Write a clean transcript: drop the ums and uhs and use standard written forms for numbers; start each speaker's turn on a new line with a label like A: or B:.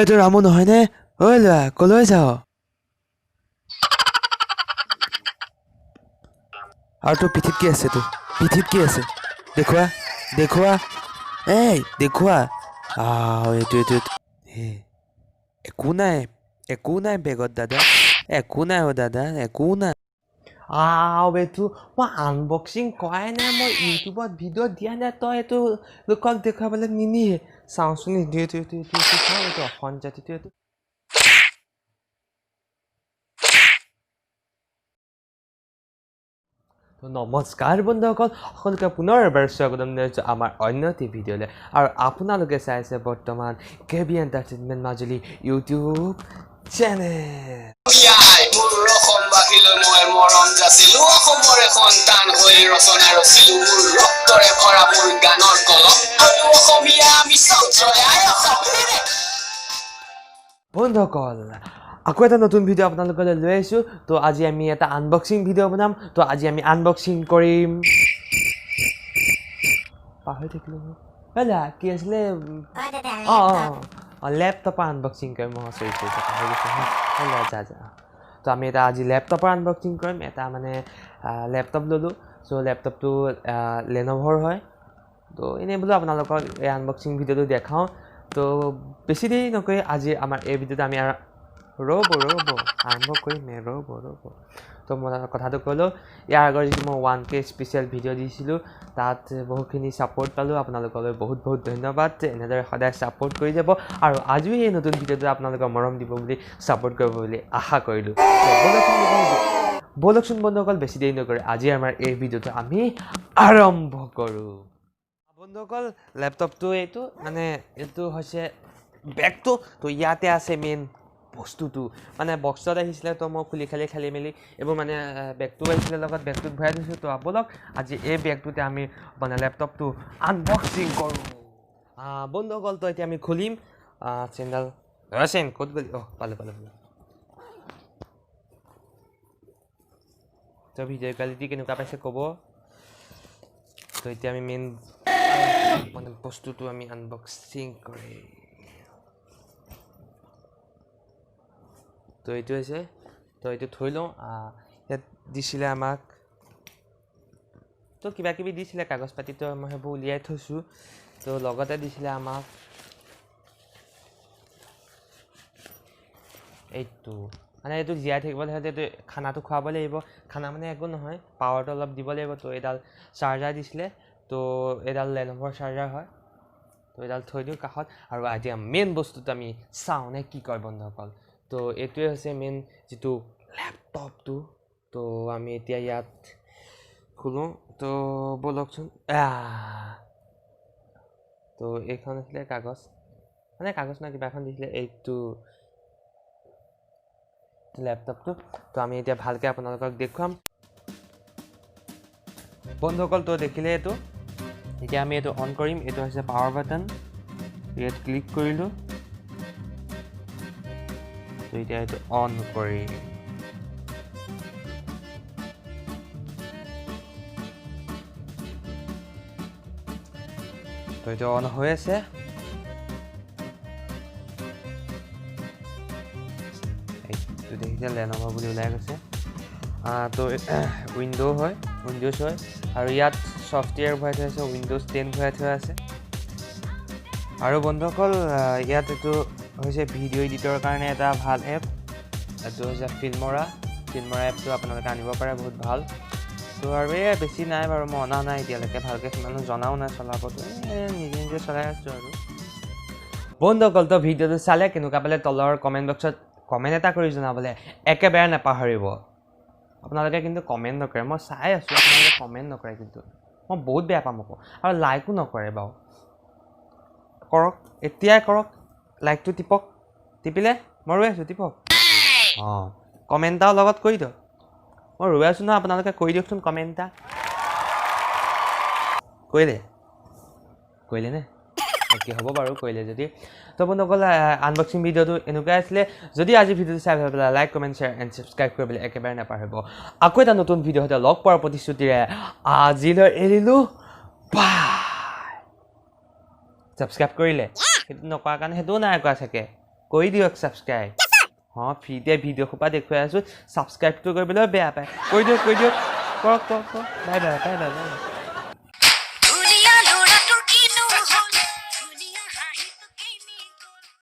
A: এইটো ৰামু নহয়নে? ঐ ল'ৰা, কলৈ যাৱ? আৰু তোৰ পিঠিত কি আছে? তোৰ পিঠিত কি আছে? দেখুওৱা, দেখুওৱা, এই দেখুওৱা। এইটো এইটো এইটো হে, একো নাই, একো নাই বেগত দাদা, একো নাই অ' দাদা, একো নাই। এইটো মই আনবক্সিং কৰাই নাই, মই ইউটিউবত ভিডিঅ' দিয়া নাই, তই এইটো লোকক দেখুৱাবলৈ নিনিয়ে। চাওঁচোন, এইটো এইটো এইটো এইটো এইটো চাওঁ, এইটো অসম জাতিটো এইটো। নমস্কাৰ বন্ধুসকল, সকলোকে পুনৰ এবাৰ স্বাগতম জনাইছোঁ আমাৰ অন্য এটি ভিডিঅ'লৈ। আৰু আপোনালোকে চাই আছে বৰ্তমান K B entertainment Majuli YouTube channel.
B: মোৰ অসমবাসীলৈ মই মৰম যাচিলো, অসমৰে সন্তান হৈ ৰচনা ৰচিলো, মোৰ ৰক্তৰে ভৰা মোৰ গানৰ কলম। আৰু অসমীয়া আমি চব, জয় আই অসম।
A: বন্ধুসকল, আকৌ এটা নতুন ভিডিঅ' আপোনালোকলৈ লৈ আহিছোঁ। তো আজি আমি এটা আনবক্সিং ভিডিঅ' বনাম। তো আজি আমি আনবক্সিং কৰিম, পাহৰি থাকিলোঁ মই। হেলা কি আছিলে? অঁ অঁ অঁ অঁ লেপটপৰ আনবক্সিং কৰিম। অঁ, চৰি চৰি, পাহৰি গৈছোঁ। হেলা যা যা। তো আমি এটা আজি লেপটপৰ আনবক্সিং কৰিম। এটা মানে লেপটপ ল'লোঁ। চ' লেপটপটো লেন'ভৰ হয়। তো এনেই বোলো আপোনালোকক এই আনবক্সিং ভিডিঅ'টো দেখাওঁ। তো বেছি দেৰি নকৰি আজি আমাৰ এই ভিডিঅ'টো আমি ৰ'ব ৰ'ব আৰম্ভ কৰিমে, ৰ'ব ৰ'ব। তো মই কথাটো কৈ লওঁ। ইয়াৰ আগৰ যিটো মই 1K special video দিছিলোঁ, তাত বহুখিনি ছাপৰ্ট পালোঁ। আপোনালোকলৈ বহুত বহুত ধন্যবাদ। এনেদৰে সদায় ছাপৰ্ট কৰি যাব আৰু আজিও এই নতুন ভিডিঅ'টো আপোনালোকৰ মৰম দিব বুলি, ছাপৰ্ট কৰিব বুলি আশা কৰিলোঁ। ব'লকচোন বন্ধুসকল, বেছি দেৰি নকৰি আজি আমাৰ এই ভিডিঅ'টো আমি আৰম্ভ কৰোঁ। বন্ধুসকল, লেপটপটো এইটো, মানে এইটো হৈছে বেগটো। তো ইয়াতে আছে মেইন বস্তুটো, মানে বক্সত আহিছিলে। তো মই খুলি খালি খেলি মেলি এইবোৰ, মানে বেগটো আহিছিলে লগত, বেগটোত ভৰাই থৈছোঁ। তো ব'লক, আজি এই বেগটোতে আমি মানে লেপটপটো আনবক্সিং কৰোঁ। বন্ধুসকল, তো এতিয়া আমি খুলিম। চেণ্ডেল চেন ক'ত গ'লি? অঁ, পালোঁ পালোঁ পালোঁ। তো ভিডিঅ' কোৱালিটি কেনেকুৱা পাইছে ক'ব। তো এতিয়া আমি মেইন মানে বস্তুটো আমি আনবক্সিং কৰিম। তো এইটো হৈছে, তো এইটো থৈ লওঁ। ইয়াত দিছিলে আমাক তো কিবা কিবি দিছিলে কাগজ পাতি, তো মই সেইবোৰ উলিয়াই থৈছোঁ। তো লগতে দিছিলে আমাক এইটো, মানে এইটো জীয়াই থাকিবলৈ হ'লে এইটো খানাটো খুৱাব লাগিব। খানা মানে একো নহয়, পাৱাৰটো অলপ দিব লাগিব। তো এইডাল চাৰ্জাৰ দিছিলে। তো এইডাল লেন'ভৰ চাৰ্জাৰ হয়। তো এইডাল থৈ দিওঁ কাষত আৰু এতিয়া মেইন বস্তুটো আমি চাওঁ নে কি কয় বন্ধুসকল। তো এইটোৱে হৈছে মেইন যিটো লেপটপটো। তো আমি এতিয়া ইয়াত খোলোঁ। তো ব'লকচোন। তো এইখন আছিলে কাগজ, মানে কাগজ নহয়, কিবা এখন দিছিলে, এইটো লেপটপটো। তো আমি এতিয়া ভালকৈ আপোনালোকক দেখুৱাম বন্ধুসকল। তো দেখিলে এইটো, এতিয়া আমি এইটো অন কৰিম। এইটো হৈছে পাৱাৰ বাটন, ইয়াত ক্লিক কৰিলোঁ। তো এতিয়া এইটো অন কৰিম। তো এইটো অন হৈ আছে। এইটো দেখিছে লেন'ভ' বুলি ওলাই গৈছে। তো উইণ্ড' হয়, উইণ্ড'জ হয়। আৰু ইয়াত ছফ্টৱেৰ ভৰাই থোৱা আছে, উইণ্ড'জ 10 ভৰাই থোৱা আছে। আৰু বন্ধুসকল, ইয়াত এইটো হৈছে ভিডিঅ' এডিটৰ কাৰণে এটা ভাল এপ। এইটো হৈছে ফিল্মৰা। ফিল্মৰা এপটো আপোনালোকে আনিব পাৰে, বহুত ভাল। তো আৰু এই বেছি নাই বাৰু, মই অনা নাই এতিয়ালৈকে, ভালকৈ সিমানো জনাও নাই চলাবতো, এই নিজে নিজে চলাই আছোঁ আৰু। বন্ধুসকল, তো ভিডিঅ'টো চালে কেনেকুৱা পালে তলৰ কমেণ্ট বক্সত কমেণ্ট এটা কৰি জনাবলৈ একেবাৰে নাপাহৰিব। আপোনালোকে কিন্তু কমেণ্ট নকৰে, মই চাই আছোঁ, আপোনালোকে কমেণ্ট নকৰে কিন্তু মই বহুত বেয়া পাম আকৌ। আৰু লাইকো নকৰে বাৰু, কৰক এতিয়াই কৰক, লাইকটো টিপক, টিপিলে মই ৰৈ আছোঁ, টিপক। অঁ, কমেণ্ট এটাও লগত কৰি দিয়ক, মই ৰৈ আছোঁ নহয়, আপোনালোকে কৰি দিয়কচোন কমেণ্ট এটা। কৰিলে? কৰিলে নে? অ'কে, হ'ব বাৰু, কৰিলে যদি। তো বন্ধুসকল, আনবক্সিং ভিডিঅ'টো এনেকুৱাই আছিলে। যদি আজি ভিডিঅ'টো চাই ভাল পালে like, comment, share and subscribe কৰিবলৈ একেবাৰে নাপাহৰিব। আকৌ এটা নতুন ভিডিঅ' সৈতে লগ পোৱাৰ প্ৰতিশ্ৰুতিৰে আজিলৈ এৰিলোঁ, বাই। ছাবস্ক্ৰাইব কৰিলে? সেইটো নকৰাৰ কাৰণে সেইটোও নাই কৰা চাগে। কৰি দিয়ক ছাবস্ক্ৰাইব। অঁ, ফ্ৰীতে ভিডিঅ' সোপা দেখুৱাই আছোঁ, ছাবস্ক্ৰাইবটো কৰিবলৈ বেয়া পায়। কৰি দিয়ক, কৰি দিয়ক, কৰক, কৰক, কৰক। Bye bye, bye bye, bye bye.